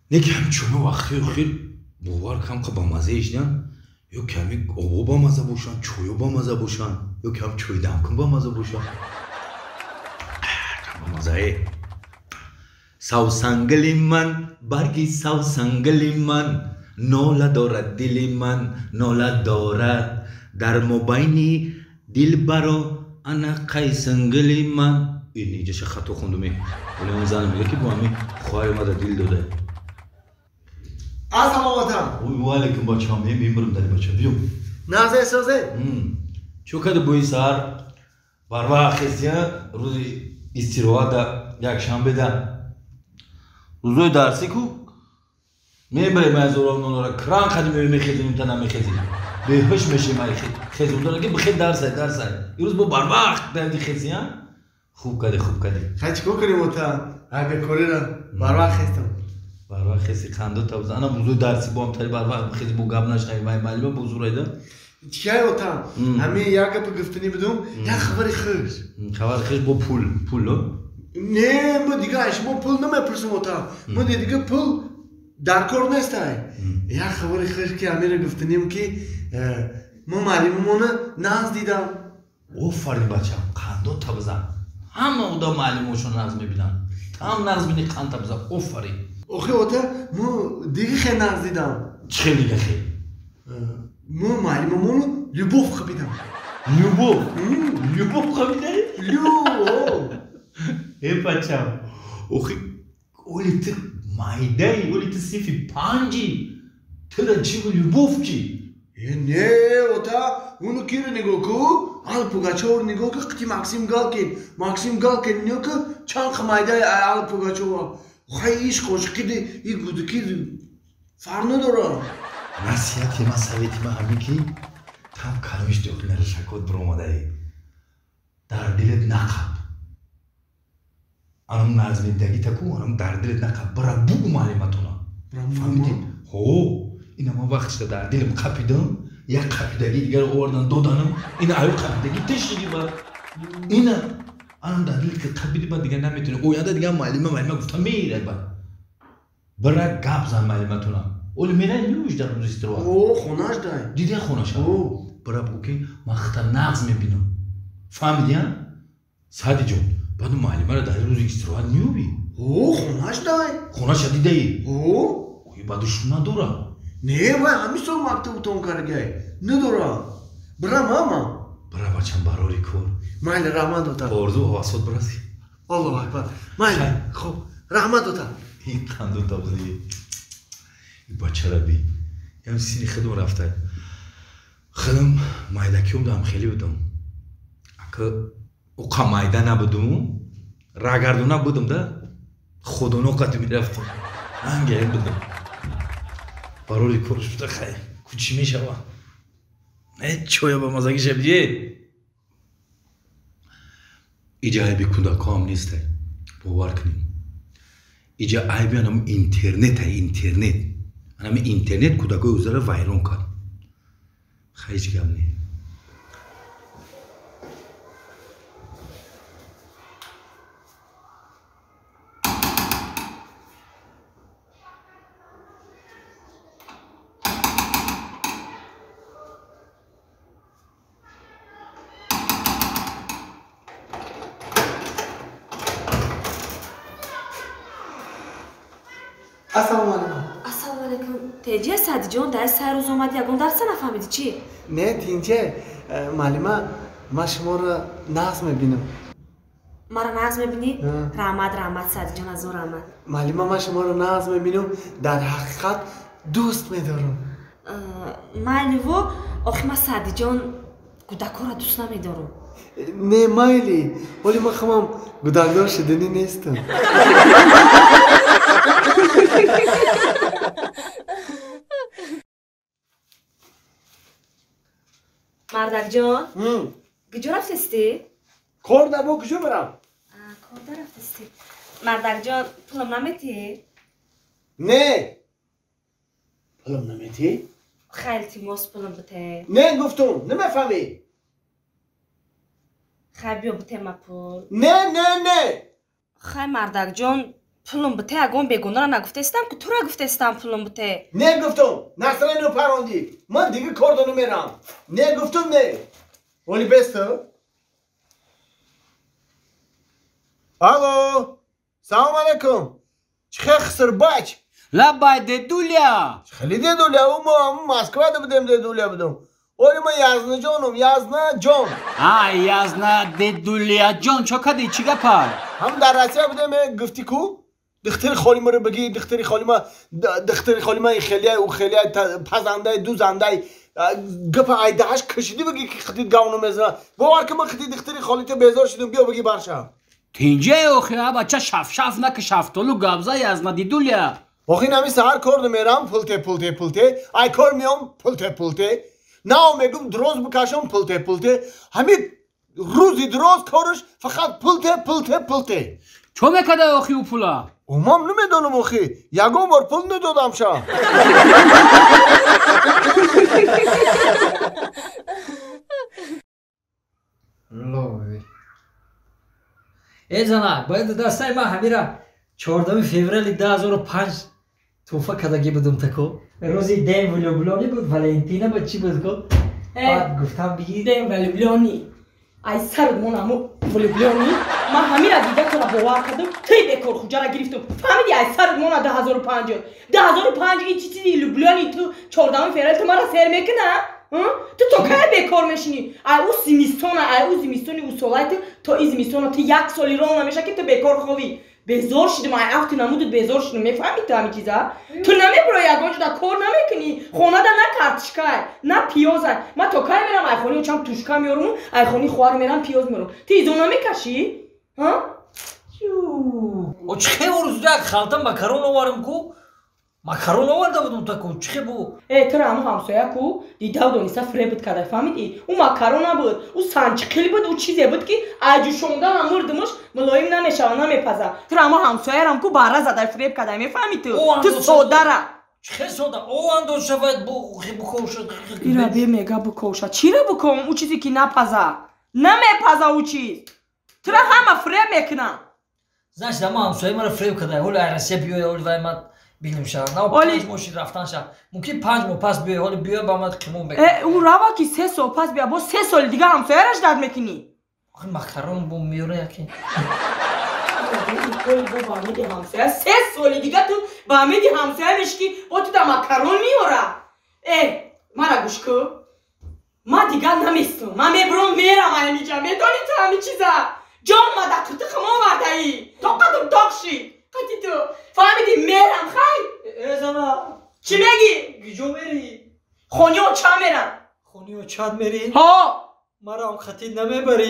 Не ки ҳами чойо вақти охир бовар кам қа ба маза ишдан, ё ки ҳами обо ба маза бошанд, чойо ба маза бошанд, ё ки ҳам чойдамкун ба маза бошанд. Ба мазае. Савсангили ман, барги савсангили ман, нола дорад дили ман, нола дорад. Дар мобайни дилбаро ана қайсангили ман. Ин иҷаша хато хондуме. Оли он зан мега ки бо ҳами хоҳари мада дил дода. Ассалому алайкум. Ой, ва алайкум бачам, мемирам дар бача. Биё. Назе созе? Чо кади бои саҳар барвақт хестия, рӯзи истироҳата, якшанбеда. Рӯзои дарсӣ ку мебарем аз орононора кран қади меои мехезонем та намехезем. Беҳуш мешем ай хезондора ки бихел дарсай, дарсай. Ирӯз бо барвақт дарди хезия. Хуб кади, хуб кади. Хай чикор кунем ота? Ай бекорира барвақт хестам. Барвақт хести қандо табза. Ана рӯзои дарсӣ бо ҳам тари барвақт бихези бо гап нашнавӣ вай муаллима бо зурайда. Чикай ота? Ҳамин як гапи гуфтанӣ будум, як хабари хуш. Хабари хуш бо пул, пул, Не, мо дига шумо пул намепурсем ота. Мо дига пул дар кор нестай. Як хабари хуш ки ҳаминро гуфтанем ки мо муаллимамона нағз дидам. Офарин бачам, қандо табза. Ҳама одам муаллимошон нағз мебинанд. Там нағз бини қанд табза. Офарин. Охи ота, мо дига хел нағз дидам. Чӣ хел дига хел? Мо муаллимамоно любовь қабидам. Любовь? Любовь қабидаи? Любовь. Э бачам, охи оли ту майдаи, оли ту синфи панҷи. Тура чӣ любовь чӣ? Э не, ота, уну киро нигоҳ ку, Алла Пугачёвро нигоҳ ку, қити Максим Галкин. Максим Галкин нигоҳ ку, чанд майдаи Алла Пугачёва. Хай ишқ ошиқи и гудуки фарқ надорад. Насиҳати ман, совети ман ҳамин ки там каломиш дохил нарашакот биромадаи. Дар дилет нақаб. Анам назмидагӣ таку, анам дар дилет нақаб. Бира бугу муаллиматона. Фаҳмидӣ? Ҳо, ина ман вақтишда дар дилам қапидам, як қапидагӣ дигар овардан доданам, ина аю қапидагӣ тешиди ба. Ина анам дар дилет қапиди ба дигар наметавонӣ. Оянда дигар муаллима муаллима гуфта мерад ба. Бира гап зан муаллиматона. Оли мерай меоиш дар рӯзи истироҳат. О, хонаш дай. Дида хонаша? Бира бугу ки ман хата нағз мебинам. Фаҳмидӣ, а? Саъдиҷон, баъд муаллимаро дар рӯзи истироҳат меёбӣ? О, хонаш дай. Хонаша дидаӣ? О. Ой, баъд шум надора. Не, вай ҳамин сол мактаб тамом кардагай. Надора. Бира мама. Бира бачам, барори кор. Майли, раҳмат ота. Орзу ҳавасот бираси. Аллоҳу акбар. Майли, хуб, раҳмат ота. Ин қанду табзӣ. Бачара би. Ям сини худам рафта. Худам майдакиём дам хеле будам. Ака уқа майда набудум, рагардона будам да, худоно қати мерафтам. Ангае будам. Барори корш буда хай, кучи мешава. Э чоя ба мазаги шабдие. Иҷа айби кӯдакҳоам нестай. Бовар кунем. Иҷа айби анам интернет, интернет. Анами интернет кӯдакҳои ӯзара вайрон кард. Хай ҳеҷ гап не. Ассалому алайкум. Ассалому алайкум. Теҷа Саъдиҷон, дар сар рӯз омад, ягон дарса нафаҳмидӣ чӣ? Не, тинче. Муаллима, ман шуморо нағз мебинам. Маро нағз мебинӣ? Раҳмат, раҳмат, Саъдиҷон, азор раҳмат. Муаллима, ман шуморо нағз мебинам, дар ҳақиқат дӯст медорам. Майливо, охи ман Саъдиҷон гудакҳоро дӯст намедорам. Не, майли. Ҳоли ман хамам гудакдор шуданӣ нестам. Мардакҷон, куҷо рафтестӣ? Кор дар бо куҷо барам? Корда рафтестӣ. Мардакҷон, пулам наметиҳӣ? Не. Пулам наметиҳӣ? Хай, илтимос, пулам бите. Не, гуфтум, намефаҳмӣ. Хай, биё бите ма пул. Не, не, не. Хай, мардакҷон, Пулум бите ягон бегонара нагуфтестам ки тура гуфтестам пулум бите. Не гуфтум, настроение паронди. Ман дига кор дону мерам. Не гуфтум не. Оли беста? Алло, салом алейкум. Чихе хсирбач? Лабай дедуля. Хели дедуля, мо Москвада будем дедуля будем. Оли ма Язнаҷоном, Язнаҷон. А, Язна дедуляҷон, чо кади, чӣ гапа? Ҳам дар Россия будем, гуфти ку? Духтари холимаро бигӣ, духтари холима, духтари холима хелияй, ӯ хелияй, пазандай, дузандай. Гапа айдаҳаш кашидӣ бигӣ ки хитид гавну мезана. Бовар ки ман хитид духтари холита безор шудам, биё бигӣ барша. Тинҷае охи, а бача шафшаф наки шафтолу габза Язна дедуля. Охи нами саҳар кор намерам, пулте, пулте, пулте. Ай кор меом, пулте, пулте. Нао мегум дроз бикашам, пулте, пулте. Ҳамин рӯзи дроз кораш фақат пулте, пулте, пулте. Чо мекарда охи ӯ пула? Умам намедонам охи. Ягон бор пул надодам ша. Лови. Э зана, бояд дастаи ман ҳамира 14 феврали 2005 туҳфа кардагӣ будум тако. Рӯзи день влюблённый буд, Валентина буд, чӣ буд ко? Баъд гуфтам биги день влюблённый. Ай сард мон аму влюблённый. Ман ҳамира дида тура бовар кардам, туи бекорхуҷара гирифтум. Фаҳмиди ай сард мона 2005. 2005 ин чӣ чизи влюблённый ту 14 феврал ту мара сер мекуна? Ту то кай бекор мешинӣ? Ай ӯ зимистона, ай ӯ зимистони ӯ солай ту то ин зимистона ту як соли рон намеша ки ту бекор ховӣ. Безор шудам, ай афту намудут безор шудам. Мефаҳмӣ ту ҳамин чиза? Ту намебурои ягон ҷода кор намекунӣ. Хонада на картишкай, на пиёзай. Ман то кай мерам ай хони очам тушка меёруму, ай хони хоҳар мерам пиёз меёрум. Ту изо намекашӣ? О чихе орзу як халта макарон оварам ку? Макарон оварда будум таку, чихе бу? Э, тура ҳаму ҳамсоя ку дидав дониста фиреб буд карда, фаҳмидӣ? Ӯ макарон набуд, ӯ санчқил буд, ӯ чизе буд ки айҷӯшонданам мурдумуш мулоим намешава, намепаза. Тура ҳаму ҳамсоярам ку бара задай фиреб кардай, мефаҳмӣ ту? Ту содара. Чихе сода? О андоз шавад букоша. Ира бе мега букоша. Чира буком? Ӯ чизе ки напаза. Намепаза ӯ чиз. Тура ҳама фиреб мекунам. Значит, ҳама ҳамсоя мара фиреб кардай. Ҳоли ай Россия биёя, ҳоли вай ман бинем ша. На 5 моҳ шид рафтан ша. Мумкин 5 моҳ пас биёй, ҳоли биёй ба ман қимон бекун. Э, ӯ рава ки 3 сол пас биё, боз 3 соли дига ҳамсояраш дард мекунӣ. Охи макарон бо меёра яки. Бо ба умеди ҳамсоя 3 соли дига ту ба умеди ҳамсоя мешӣ ки бо ту да макарон меёра. Э, мара гӯш кун. Ман дига наместам. Ман мебурам мерам ҳаминҷа. Медонӣ ту ҳамин чиза? Ҷон ма дар қиртиқам овардаӣ. Тоқатам тоқ шид. Қати ту. Фаҳмидӣ? Мерам, хай? Э, зана. Чӣ мегӣ? Гиҷо мерӣ? Хони оча мерам. Хони очат мерӣ? Ҳо. Марам хатид намебарӣ?